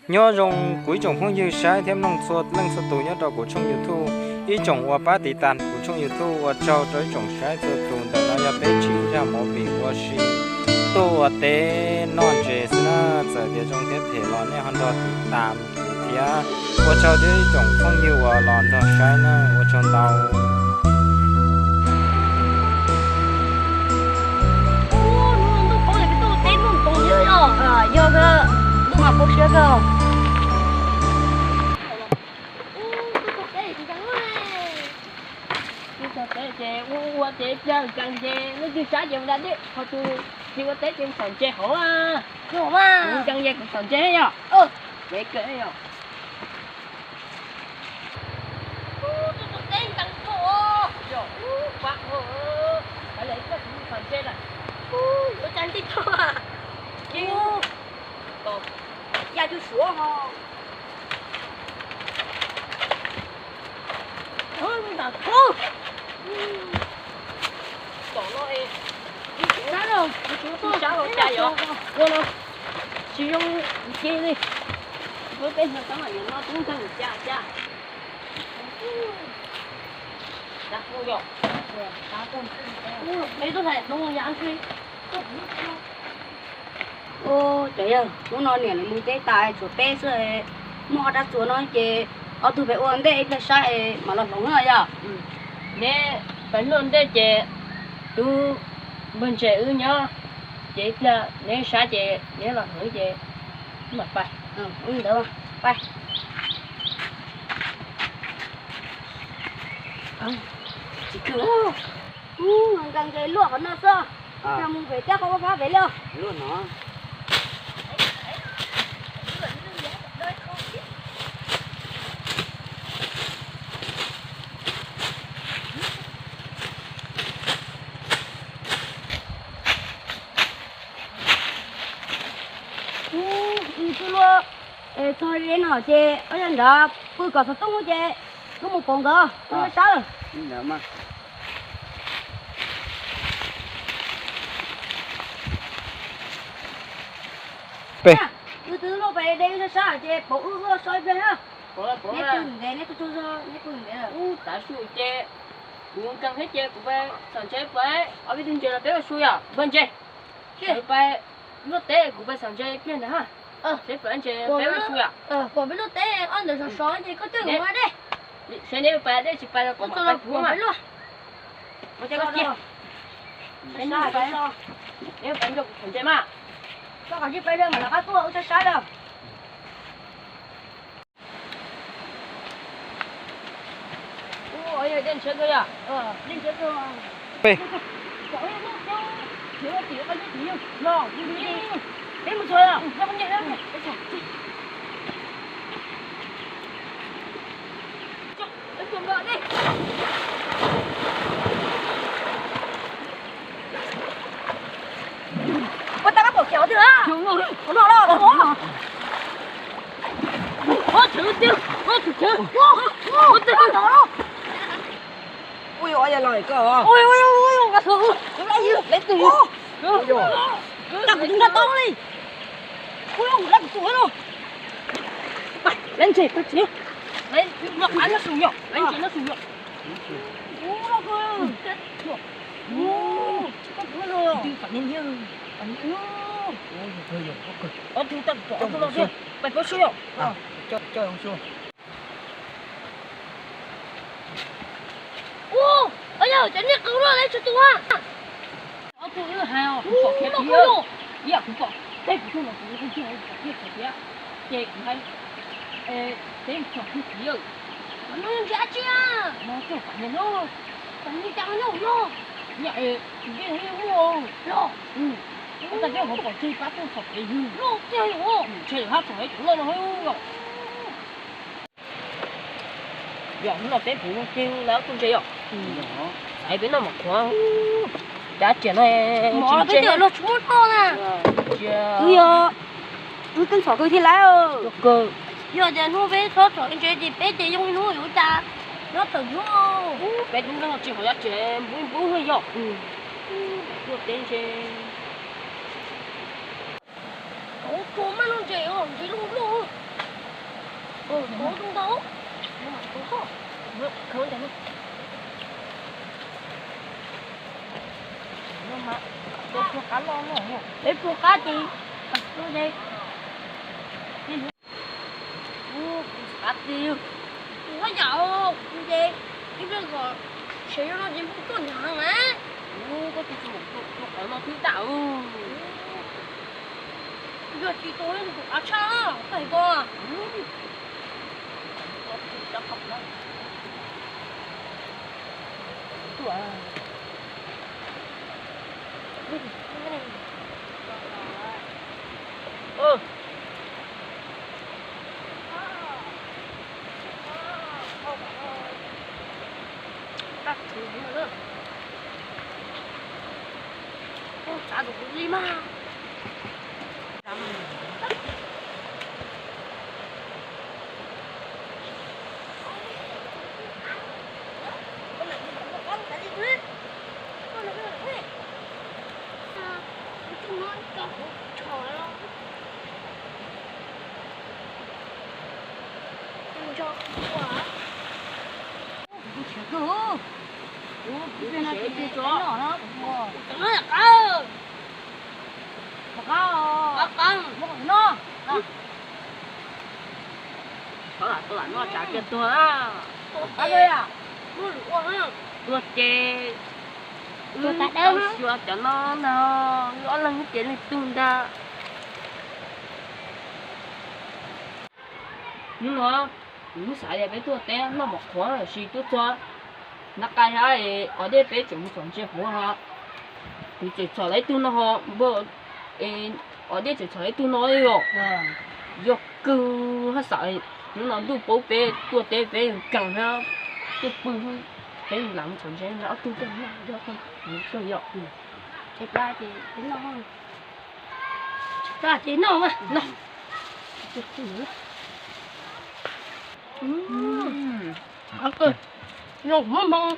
Nyob zoo kuv ib tsoom phooj ywg saib thiab mloog txhua leej txhua tus nyob rau kuv tshooj YouTube, ib tsoom uas pab tiv tas kuv tshooj YouTube, ua tsaug rau ib tsoom saib txhua tus. Ntawm no yog peb tsim zaj movie ua si tuaj ua teb noj ntses xwb na. Txawm tias zoo thiab phem los nej ho nrog tiv tas kuv thiab. Ua tsaug rau ib tsoom phooj ywg uas los nrog saib na, ua tsaug ntau. Ub, hnub no ntuj poob, peb tuaj ua teb noj ntses thiab yog? Yog, ntuj mas poob siab kawg. Ub, tuaj teb ces ua ua teb pliag nkees ces leej twg saib ces mus da dej, ho tus tsis ua teb ces mus xauj ntses hauv. Nkees ces kuv xauj ntses yog. Ub, tuaj ua teb nkees kawg. Yog, ub, pab, ub, ub, ub, ub, ub, ua cas nti tau. Ub, ya cov suav ho. Tom no es, sab los cas yog, ua no tsis zoo li. Peb no txob mam yuav no tub nkeeg cas cas. Ub, cov yawg, hnub no niam lawv mus teb tas tshuav peb xwb, muaj ob rab txuas no ces ob tug pem ua ntej ib pliag saib mam los hloov na yog. Neb pem luaj ntej ces tub npawg ntses wb nyob, ces ib pliag neb saib ces neb los hloov ces mam pais. Ntawd pais. Tsis kw, nkees nkees luaj qhov no xwb, mus pem cab qhov ua fab pem li. Ub, wb twb luaj txog ze no ces ob yawg nrad pw kom xov tooj ces wb mus pauv nkawd, wb sab lawm. Wb twb luaj pem de wb sab ces pauv wb wb so ib pliag na. Neb pw ntev, neb tuaj tsaug zog, neb pw ntev lawm. Ub, tav su ces kuv nkees thiab ces kuv pais xauj ntses pais, ob peb tug ntses los peb ua su yom, npawg ntses. Sawv pais luaj teb, kuv pais xauj ntses ib pliag ntawd ha. Seb pais ntses peb ua su yom. Pom peb luaj teb ob ntawd sov sov ces koj coj kuv mus dej. Seb neb pais dej tsis pais los kuv mam pais kuv mas. Neb pais nrog kuv xauj ntses mas. Koj kom tsis pais mam lawv qab tuaj ua tsaug sab lawm. Ua tau kab pom kev twg a? Ua no los. Ua tau los. Ui, ua ya los koj. Ui, ui, ua tau los. Leej twg? Tag kuv tus nrog tau li. Ui, ua kuv lab kuv tus no. Leej ntses pab tsis. Leej ntses no su yom. Leej ntses no su yom. Ub, loj kawg. Ub, koj tus no. Ob tug tag kuv pom ob tug no thiab. Pais pab su yom. Ub, yog cov niag qws loj li tsawg tus a? Ob tug wb hais os, kuv pom kiag tid. Ib yam kuv pom tej kuv tuaj los kuv kuj cog kuv pom kiag kiag thiab. Ces kuv hais, peb txog kuj tid. No ntsia tsi a? No cog pam nyuag no. Pam nyuag cas no no. Yam kuv yeej yeej muaj los. Ub, tag kis kuv pom tseg pab tuaj txog pem yug. Loj tiag yom. Ntshe lawv hab txog cov loj no yom. Yog hnub no peb puv zoo ces lawv tuaj ntses yom. Xaiv peb noj mov qhuav. Cav riam no mov peb twb los tsis muab noj na. Wb yog wb twb txhom kawg thiab lawm. Yog tias hnub peb txhob txhom ntses ces peb ces yoo ib hnub yuav ua cas nyob tawm hnub. Peb twb nrog tsis hov cav riam npub npub yom. Tuaj teb ntses. Ua maj noj ntses os, ntses loj loj. Peb puag qab ces, qab ces, kuv yam, kuv ces, ib pliag kom sev zog no ces kuv tuaj nrog na. Koj tus tsis mam tua qhov no twb tag. Yog tsis tua tus qab tshaj, koj hais ko. Tuag ces wb tau xyuas cov no no, wb ob leeg ces leej twg ntag. Hnub no kuv xav tias peb tuaj teb noj mov qhuav lossis tuaj txog nab qa hab es ua dej peb tseem mus txhom ntses huv ho. Kuv tseem txhom tau ib tug no ho npawg, ua dej tseem txhom ib tug no li os. Yog kawg hab xav hnub no ntuj paub peb tuaj teb peb yeej keeg hab tuaj pw, peb lam mus txhom ntses ob tug tuaj noj yog kawg yom. Ces noj mas. Noj. Muab hmoo,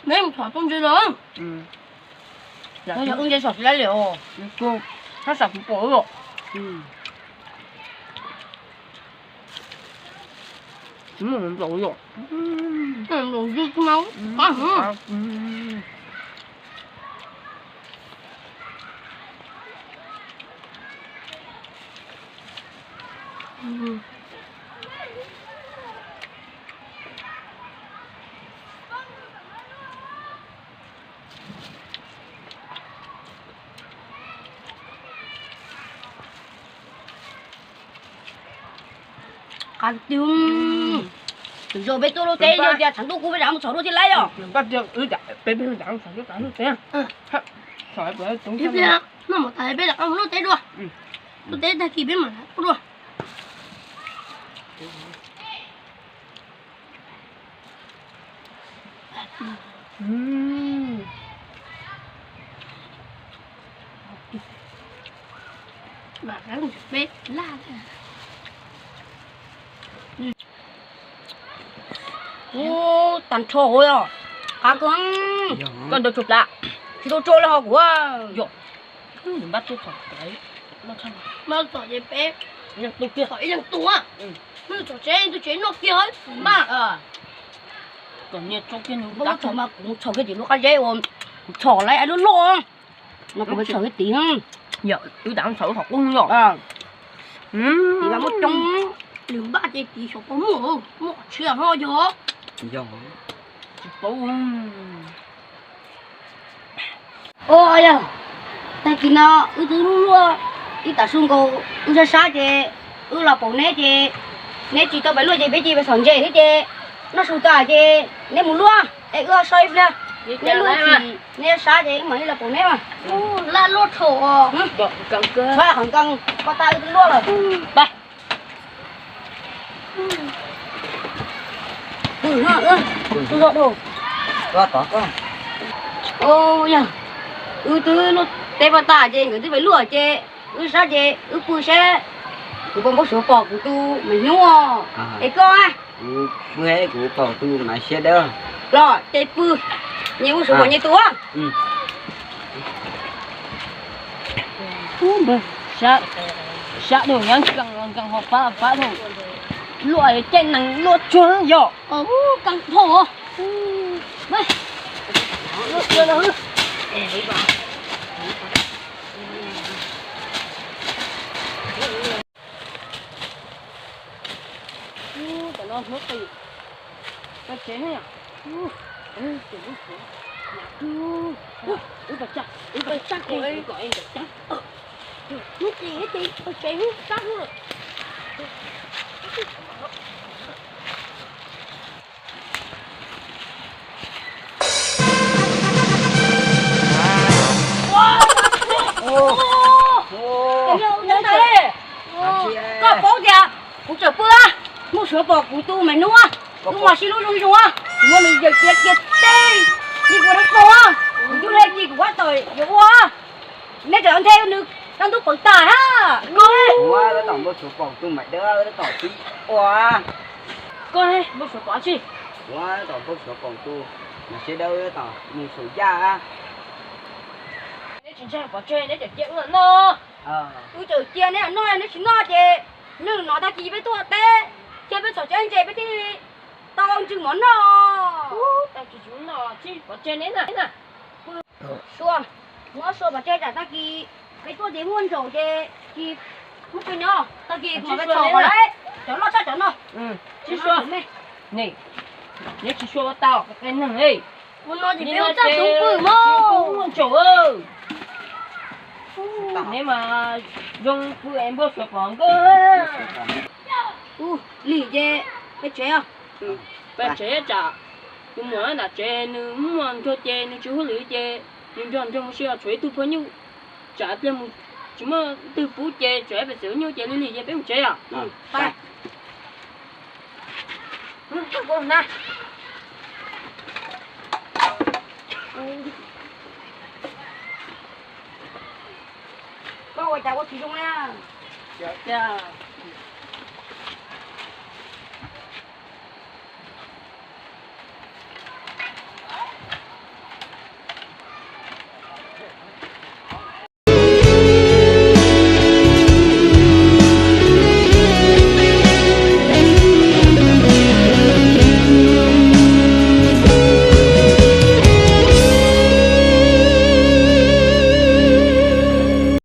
neb mus txhom tau ntses los? Yog ntses txhom tsis laib li os. Hab xav kuv pom os. Nplaum yom. Nplaum ywg mas qab heev. Qab tiag. Zaum peb tuaj luaj teb yog tias tshav ntuj kub peb rov qab mus txhom luaj thiaj laib yom. Peb rov qab mus txhom luaj teb. Ib pliag noj mov tas peb rov qab mus luaj teb dua. Luaj teb tag kis peb mam rov qab dua. Ub, tag nrho hauv yog qab kawg. Koj ntawd tsuag plab, tsis tau tso li ho kuv. Yog, npaj tuaj txhom, npaj txhom ces peb txhom ib leeg tug, txhom tsev tug tsev noj kiag npaj. Kom niag tso kiag nws, mas kuv txhom kiag tim lub qab zeb uas txhom lawm lub loj no, kuv txhom kiag tim. Yog wb tas txhom lub qhov qub yom. Tim mas muaj coob, nws npaj ces tim saum tod muaj, muaj qhov tshia ho yog. Tsis paub. Ua yog, tag kis no wb twb luaj luaj ib tag su nkaus, wb sab sab ces wb los pauv neb ces neb tsis tau pais luaj ces peb cia li pais txhom ntses xwb ces noj su tas ces neb mus luaj es wb so ib pliag. Neb luaj tsis, neb sab ces wb mam li los pauv neb mas. Laj luaj thaum os. Qhov nkees, koj tas wb twb luaj lawm. Yog, wb twb luaj teb paj tas ces nkawd twb pais luaj ces wb sab ces wb pw seb kuv puas npau suav pom kuv tus me nyuam. Es koj? Kuv pw, kuv pom tus me siab dawb los ces pw, nyias ua suav pom nyias tus. Sab, sab dhau, nkees los nkees, ho fab los fab dhau. Luaj caij nees luaj tsuag yog. Kab pho. Tam no hmoob qis, pais tsev. Wb pais tsa, wb pais tsa kom kom kom. Hmoob qis ces pais tsev hub sab hub lawm. Koj paub tias kuv tseem pw, muaj suav pom kuv tus me nus, kuv mas sib hlub zoo zoo, kuv muab nws yawm cia kiag teb li ua dab tsi, kuv yug le ci kuv ua tom yuav ua. Neb tseem nthe nws tau ntuj pawv tas ha. Ua tab tom npau suav pom tus me dawb tab tom tib ua. Koj npau suav pom tsi? Ua tab tom npau suav pom tus me siab dawb tab tom mus saum yaj. Neb tsis ntseeg pov tseg neb tseem cia wb noj. Wb tseem cia neb noj, neb tsis noj ces neb no tag kis peb tuaj teb, cia peb txhom tsev ntses peb thiaj li tau ntsws mov noj. Tau tsis tsis noj tsis pov tseg neb na. Sua, muab sua pov tseg tsam tag kis peb tuaj ces muaj ntsaum ces tsis muaj peb nyob, tag kis kuv mam peb txhom kom lawv cov loj tshaj cov no. Tsis sua, neb tsis sua ua tau qe neeg. Ua no ces peb ua txaj tub pw mog. Muaj ntsaum. Neb mas zoo pw es npau suav pom nkauj. Lim ces peb tsev os. Peb tsev tsam tus muam nram tsev nws muaj nrog ces nws tsis hauj lwm ces nws nrog nrog mus si os, tshuav ib tug phooj ywg tsam pliag mus tsis muaj twg pub ces tsam peb txiv nyuj ces lig lig ces peb mus tsev os. Koj ua cas ua tsis zoo na?